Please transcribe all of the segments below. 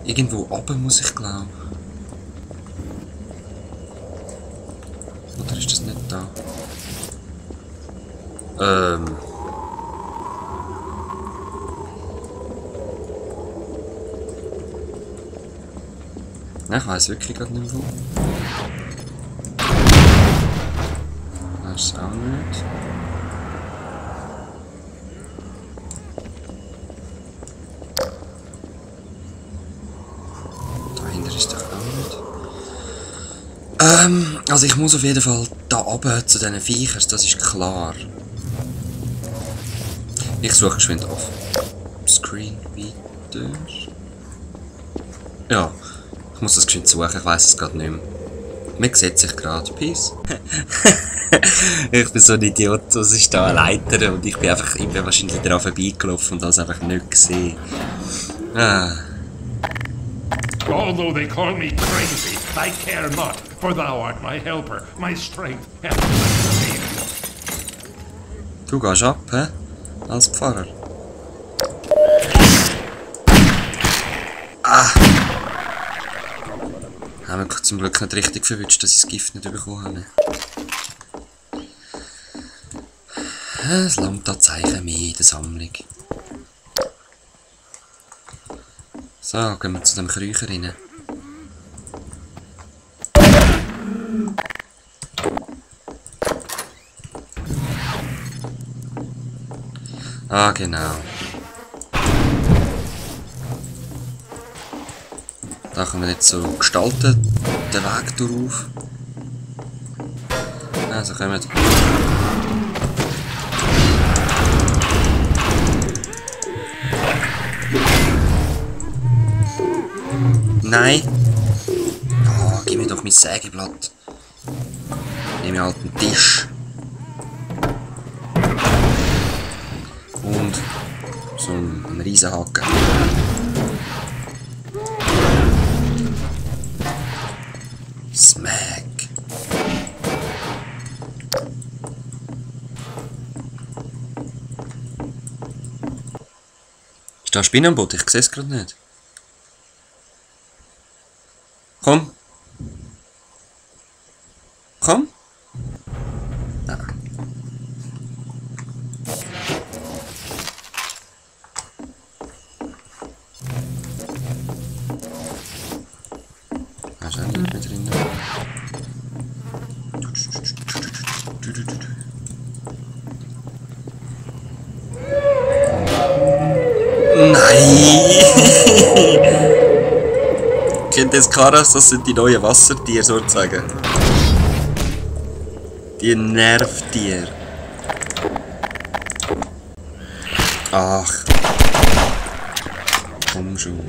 Irgendwo oben muss ich glauben. Oder ist das nicht da? Nein, ich weiss wirklich gerade nicht wo. Das ist auch nicht. Dahinter ist doch auch nicht. Also ich muss auf jeden Fall da oben zu diesen Viechern, das ist klar. Ich suche geschwind auf Screen weiter. Ja, ich muss das geschwind suchen, ich weiss es gerade nicht mehr. Man sieht sich gerade. Peace. Ich bin so ein Idiot, das ist da eine Leiter und ich bin wahrscheinlich daran vorbeigelaufen und habe es einfach nicht gesehen. Ah. Although they call me crazy, I care not, for thou art my helper, my strength, and my savior. Du gehst ab, hä? Als Pfarrer. Ah! Haben wir zum Glück nicht richtig verwünscht, dass ich das Gift nicht bekommen habe. Das Lambda-Zeichen mehr in der Sammlung. So, gehen wir zu dem Krücher rein. Ah, genau. Da können wir jetzt so gestalten, den Weg darauf. Also kommen wir. Nein! Oh, gib mir doch mein Sägeblatt. Nehme halt einen Tisch. Und so einen Riesenhaken. Smack. Ist da eine Spinne am Boot? Ich sehe es gerade nicht. Komm. Komm. Ah. Da ist auch nicht mehr drin. Nein! Kennt ihr das Karas? Das sind die neuen Wassertiere sozusagen. Die Nervtiere. Ach. Komm schon.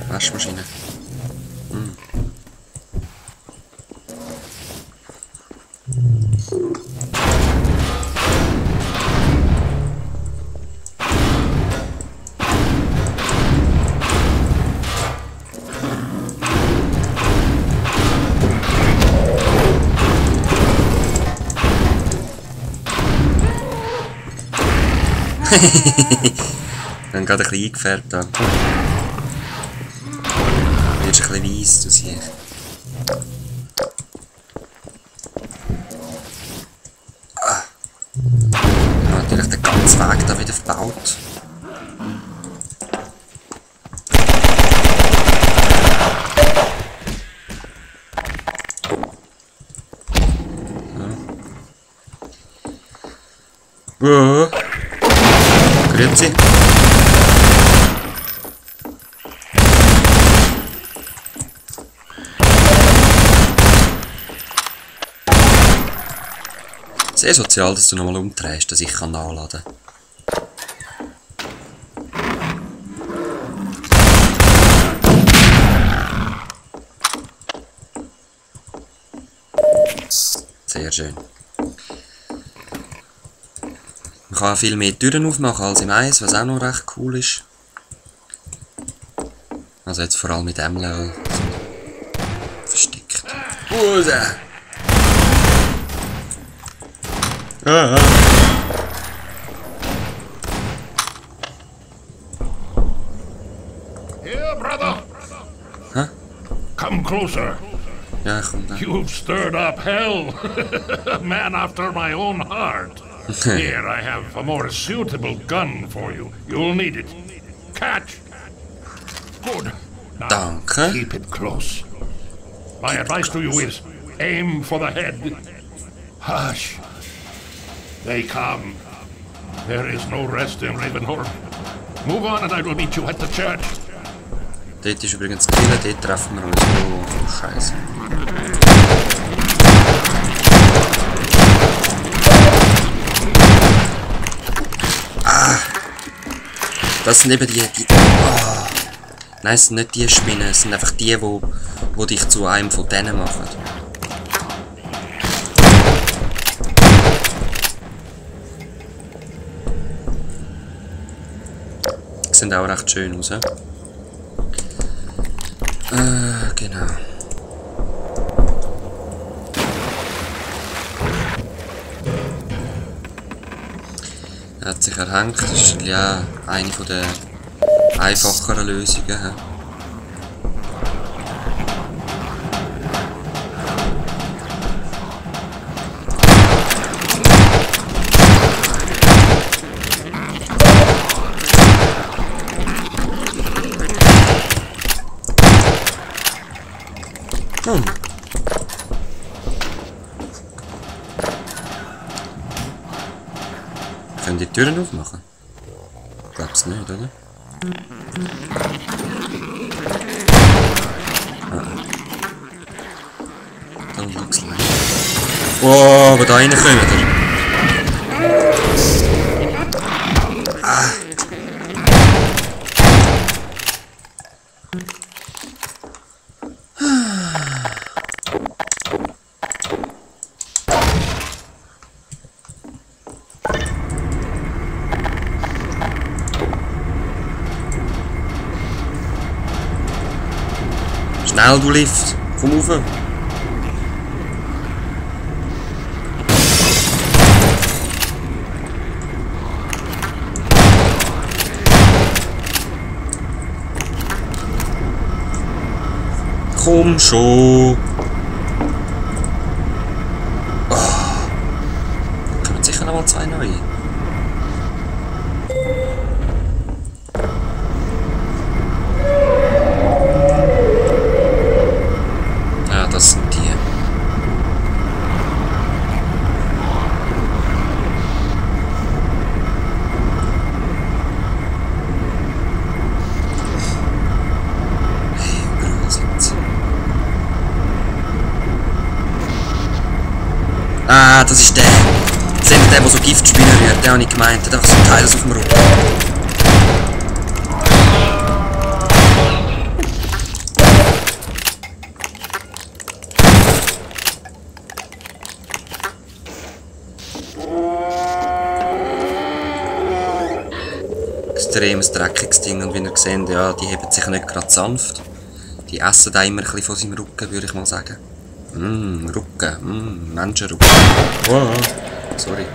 Waschmaschine. Hm. Dann gerade ein bisschen eingefärbt da. Wird ein bisschen weiss, du siehst. Ah. Ja, natürlich den ganzen Weg da wieder verbaut. Ja. Grüezi. Sehr sozial, dass du nochmal umdrehst, dass ich nachladen kann. Sehr schön. Man kann viel mehr Türen aufmachen als im Eis, was auch noch recht cool ist. Also jetzt vor allem mit dem Level versteckt. Raus! brother. Huh? Come closer. Ja, komm da. You've stirred up hell. A man after my own heart. Here, I have a more suitable gun for you. You'll need it. Catch. Good. Now, Danke. keep it close. My advice to you is aim for the head. Hush. They come. There is no rest in Ravenholm. Move on and I will meet you at the church. Dort ist übrigens die Kille, dort treffen wir uns. Oh, Scheiße. Ah! Das sind eben die oh. Nein, es sind nicht die Spinnen, es sind einfach die, die dich zu einem von denen machen. Die sehen auch recht schön aus, he? Genau. Er hat sich erhängt, das ist ja eine der einfacheren Lösungen. He? Können die Türen aufmachen? Ich glaub's nicht, oder? Don't looks like. Wow, aber da rein kommen wir. Ah. Schnell, du Lift! Komm rauf! Komm schon! Oh. Da kommen sicher noch mal 2 neue. Das sind die. Hey, überall sind sie. Ah, das ist der. Seht ihr, der so Giftspinnen rührt? Den habe ich gemeint. Der hat einfach so ein Teil auf dem Rücken. Extremes dreckiges Ding und wie ihr seht, ja, die heben sich nicht gerade sanft. Die essen da immer ein bisschen von seinem Rücken, würde ich mal sagen. Rücken, Menschenrücken. Wow, sorry.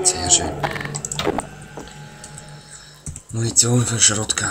Sehr schön. Munition für Shotgun.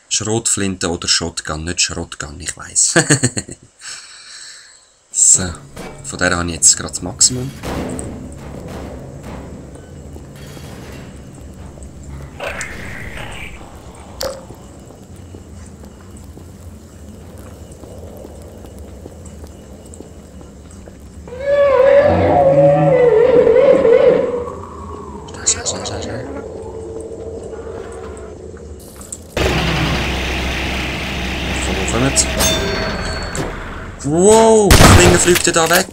Schrotflinte oder Shotgun, nicht Shotgun, ich weiss. So, von der habe ich jetzt gerade das Maximum. Schnell. Von wo kommen sie? Wow, die Klinge fliegt ja da weg.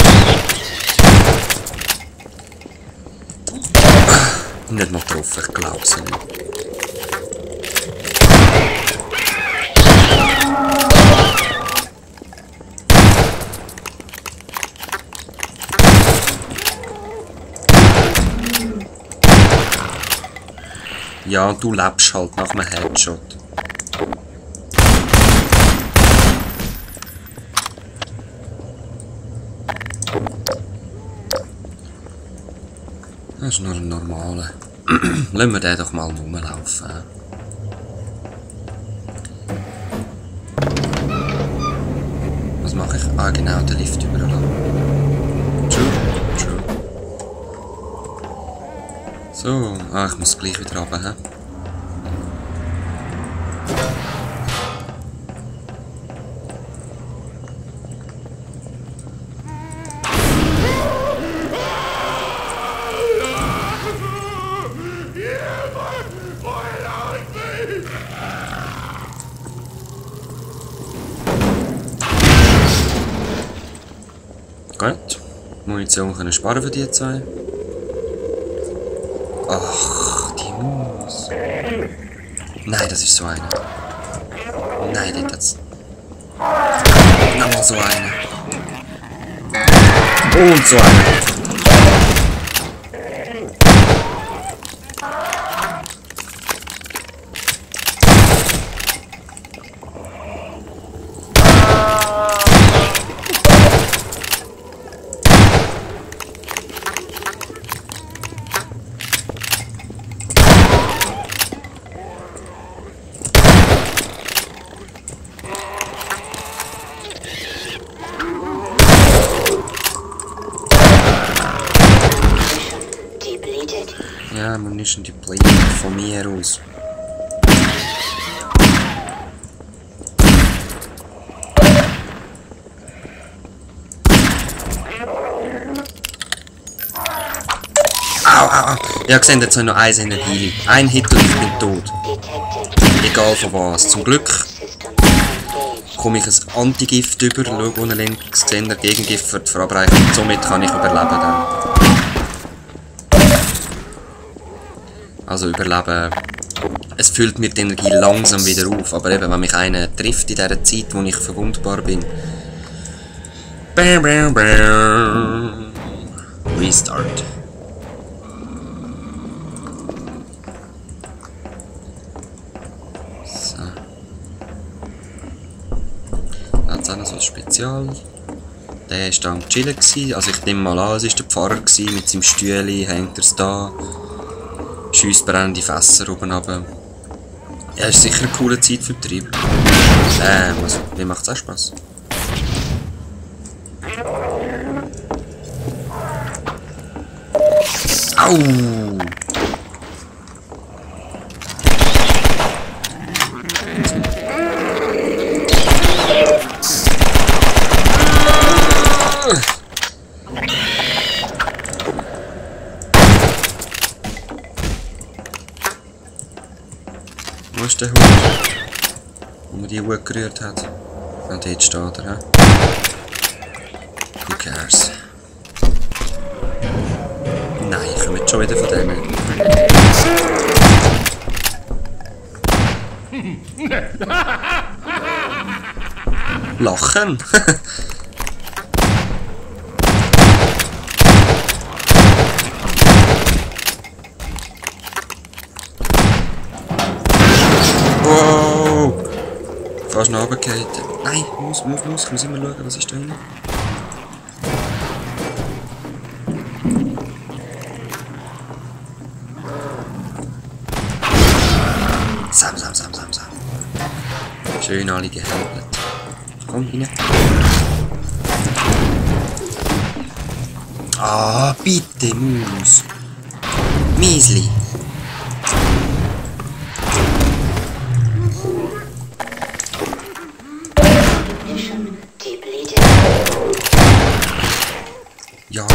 Nicht mal getroffen, ich glaube es nicht. Ja, und du lebst halt nach einem Headshot. Das ist nur ein normaler. Lassen wir den doch mal rumlaufen. Was mache ich? Ah, genau, den Lift überlassen. True. So, ich muss gleich wieder runter, hä? Gut. Munition können sparen für die zwei. Ach, die Maus. Nein, das ist so eine. Nein, dort hat's. Nochmal so eine. Und so eine. Ja, Munition depleted von mir aus. Au. Ja, gesehen, jetzt habe ich noch eins in der Healing. Ein Hit und ich bin tot. Egal von was. Zum Glück komme ich ein Antigift über. Schau, wo links gesehen, der Gegengift für die Verabreichung. Somit kann ich überleben dann. Also überleben. Es füllt mir die Energie langsam wieder auf. Aber eben, wenn mich einer trifft in dieser Zeit, wo ich verwundbar bin. Restart. So. Da hat es auch noch so ein Spezial. Der war da am Chillen. Also ich nehme mal an, es war der Pfarrer mit seinem Stühle, hängt er da. Schiesst brennende Fässer oben runter. Ja, ist sicher ein cooler Zeitvertreib. Wie macht es auch Spaß? Au! Wo ist der Hut? Wo man die Hut gerührt hat? Ah, dort steht er, hä? Who cares? Nein, ich komme jetzt schon wieder von denen. Lachen? Wow! Fast noch runtergefallen. Nein, muss. Ich muss immer schauen, was ist da hinten. Sam. Schön alle gehebelt. Komm, rein. Ah, bitte, Maus. Miesli. Ja.